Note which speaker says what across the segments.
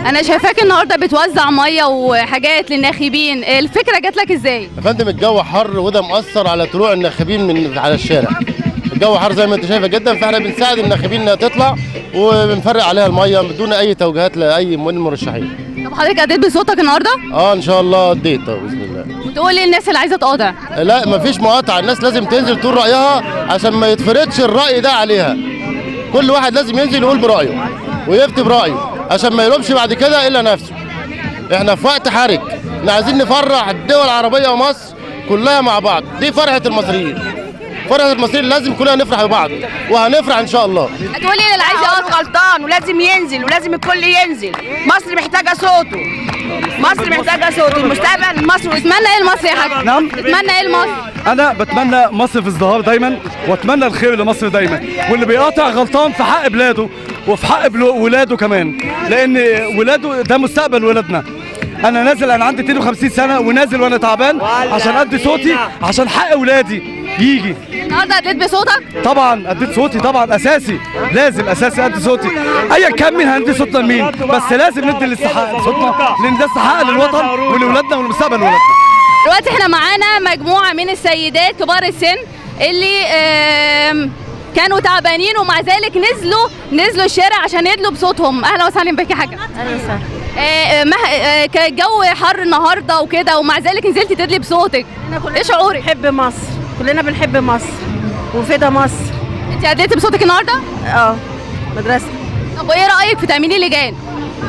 Speaker 1: انا شايفاك النهارده بتوزع مية وحاجات للناخبين، الفكرة جات لك ازاي؟
Speaker 2: يا فندم الجو حر وده مأثر على طلوع الناخبين من على الشارع. الجو حر زي ما انت شايفه جدا، فاحنا بنساعد الناخبين انها تطلع وبنفرق عليها المية بدون اي توجيهات لاي من المرشحين.
Speaker 1: طب حضرتك اديت بصوتك النهارده؟
Speaker 2: اه ان شاء الله اديت باذن الله.
Speaker 1: وتقول للناس اللي عايزه تقاطع؟
Speaker 2: لا مفيش مقاطعه، الناس لازم تنزل تقول رايها عشان ما يتفرضش الراي ده عليها. كل واحد لازم ينزل يقول برايه ويفتي برايه عشان ما يلومش بعد كده الا نفسه. احنا في وقت حرج، احنا عايزين نفرح الدول العربية ومصر كلها مع بعض، دي فرحه المصريين. فرحه المصريين لازم كلنا نفرح ببعض وهنفرح ان شاء الله.
Speaker 1: هتقولي للي عايز يقاطع؟
Speaker 3: غلطان ولازم ينزل ولازم الكل ينزل، مصر محتاجه صوته، مصر محتاجه صوته، المستقبل مصر.
Speaker 1: تتمنى ايه لمصر يا حاج؟
Speaker 4: نعم.
Speaker 1: تتمنى ايه لمصر؟
Speaker 4: انا بتمنى مصر في ازدهار دايما، واتمنى الخير لمصر دايما، واللي بيقاطع غلطان في حق بلاده وفي حق ولاده كمان، لان ولاده ده مستقبل ولادنا. انا نازل، انا عندي 52 سنة ونازل وانا تعبان عشان ادي صوتي عشان حق ولادي يجي.
Speaker 1: النهارده اديت بصوتك؟
Speaker 4: طبعا اديت صوتي، طبعا اساسي، لازم اساسي ادي صوتي، ايا كان مين هندي صوتنا لمين، بس لازم ندي الاستحقاق صوتنا، لان ده استحقاق للوطن ولولادنا ولمستقبل ولادنا.
Speaker 1: دلوقتي احنا معانا مجموعة من السيدات كبار السن اللي كانوا تعبانين ومع ذلك نزلوا الشارع عشان يدلوا بصوتهم. اهلا وسهلا بك يا حاجة.
Speaker 5: اهلا وسهلا.
Speaker 1: كان الجو حر النهارده وكده ومع ذلك نزلتي تدلي بصوتك، ايه شعورك؟
Speaker 5: بنحب مصر، كلنا بنحب مصر وفدا مصر.
Speaker 1: انت اديتي بصوتك النهارده؟
Speaker 5: اه مدرسه.
Speaker 1: طب وايه رايك في تامين اللجان؟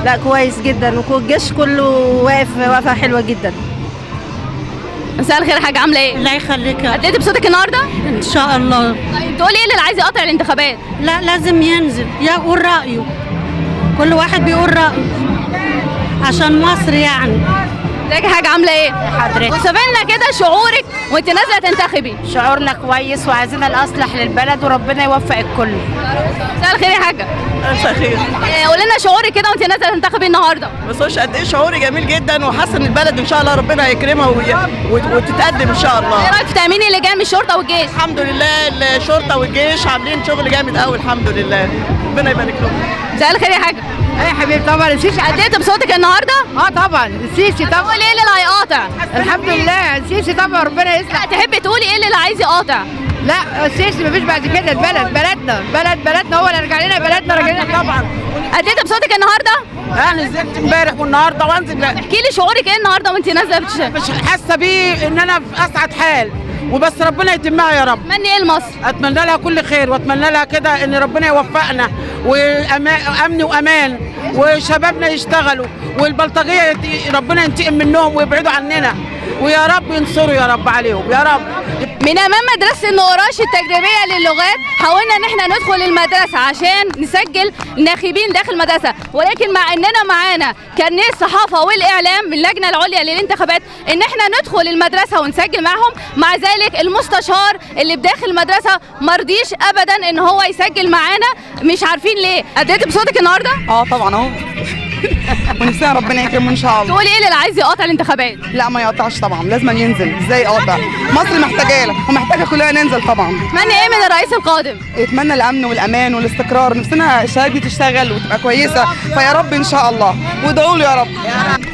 Speaker 5: لا كويس جدا، والجيش كله واقف وقفه حلوة جدا.
Speaker 1: مساء الخير يا حاجة، عامله ايه؟
Speaker 6: الله يخليك.
Speaker 1: اديتي بصوتك النهارده؟
Speaker 6: ان شاء الله.
Speaker 1: طيب تقولي ايه اللي عايز يقاطع الانتخابات؟
Speaker 6: لا لازم ينزل يقول رايه، كل واحد بيقول رايه عشان مصر يعني.
Speaker 1: ازيك يا حاجة، عامله ايه؟
Speaker 7: حضرتك
Speaker 1: وصفي لنا كده شعورك وانت نازله تنتخبي.
Speaker 7: شعورنا كويس وعايزين الاصلح للبلد وربنا يوفق الكل.
Speaker 1: مساء الخير يا حاجة.
Speaker 8: مساء الخير.
Speaker 1: قولي لنا شعورك كده وانت نازله تنتخبي النهارده.
Speaker 8: بس هوش قد ايه شعوري جميل جدا، وحاسه ان البلد ان شاء الله ربنا هيكرمها وتتقدم ان شاء الله.
Speaker 1: ايه رايك في تامين اللجان من الشرطة والجيش؟
Speaker 8: الحمد لله الشرطة والجيش عاملين شغل جامد قوي الحمد لله، ربنا يبارك لهم.
Speaker 1: مساء الخير يا حاجة.
Speaker 3: ايه يا حبيبي؟ طبعا السيسي.
Speaker 1: اديت بصوتك النهارده؟
Speaker 3: اه طبعا السيسي طبعا.
Speaker 1: تقولي ايه اللي هيقاطع؟
Speaker 3: الحمد لله السيسي طبعا ربنا يسلم.
Speaker 1: لا تحبي تقولي ايه اللي عايز يقاطع؟
Speaker 3: لا السيسي مفيش بعد كده، البلد بلدنا، بلد بلدنا هو اللي رجع لنا بلدنا، رجع لنا
Speaker 8: طبعا.
Speaker 1: اديت بصوتك النهارده؟
Speaker 9: انا نزلت امبارح والنهارده وانزل.
Speaker 1: احكي لي شعورك ايه النهارده وانت نازله بتشتغل؟
Speaker 9: مش حاسه بيه ان انا في اسعد حال، وبس ربنا يتمها يا رب.
Speaker 1: اتمنى ايه لمصر؟
Speaker 9: اتمنى لها كل خير، واتمنى لها كده ان ربنا يوفقنا وامن وامان، وشبابنا يشتغلوا، والبلطجيه ربنا ينتقم منهم ويبعدوا عننا، ويا رب ينصروا يا رب عليهم يا رب.
Speaker 1: من امام مدرسه النقراش التجريبية للغات حاولنا ان احنا ندخل المدرسة عشان نسجل ناخبين داخل المدرسة، ولكن مع اننا معانا كارنيه الصحافة والاعلام من اللجنة العليا للانتخابات ان احنا ندخل المدرسة ونسجل معهم، مع ذلك المستشار اللي بداخل المدرسة مرضيش ابدا ان هو يسجل معانا، مش عارفين ليه. اديتي بصوتك النهارده؟
Speaker 10: اه طبعا اهو. ونفسنا ربنا يكرمه ان شاء الله.
Speaker 1: تقولي ايه للي عايز يقاطع الانتخابات؟
Speaker 10: لا ما يقطعش طبعا، لازم ينزل. ازاي يقاطع؟ مصر محتاجه له ومحتاجة كلنا ننزل طبعا.
Speaker 1: اتمنى ايه من الرئيس القادم؟
Speaker 10: اتمنى الامن والامان والاستقرار، نفسنا الشباب دي تشتغل وتبقى كويسة، فيا رب ان شاء الله، وادعوا له يا رب.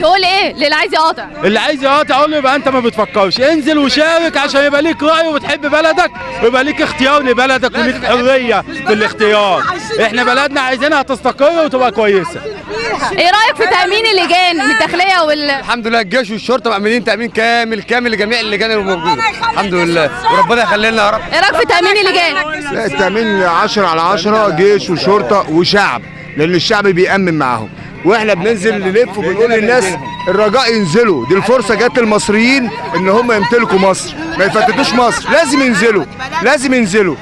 Speaker 1: تقول ايه للي عايز يقاطع؟
Speaker 11: اللي عايز يقاطع اقول له يبقى انت ما بتفكرش، انزل وشارك عشان يبقى ليك راي وتحب بلدك ويبقى ليك اختيار لبلدك وليك حرية في الاختيار. احنا بلدنا عايزينها تستقر وتبقى كويسة.
Speaker 1: ايه رايك في تامين اللجان من الداخلية وال
Speaker 12: الحمد لله الجيش والشرطة مأمنين تامين كامل كامل لجميع اللجان اللي موجودة الحمد لله، وربنا يخلي لنا يا رب.
Speaker 1: ايه رايك في تامين اللجان؟
Speaker 13: لا التامين 10 على 10، جيش وشرطه وشعب، لان الشعب بيأمن معاهم، واحنا بننزل نلف وبنقول للناس الرجاء ينزلوا، دي الفرصة جت للمصريين ان هم يمتلكوا مصر، ما يفتتوش مصر، لازم ينزلوا، لازم ينزلوا.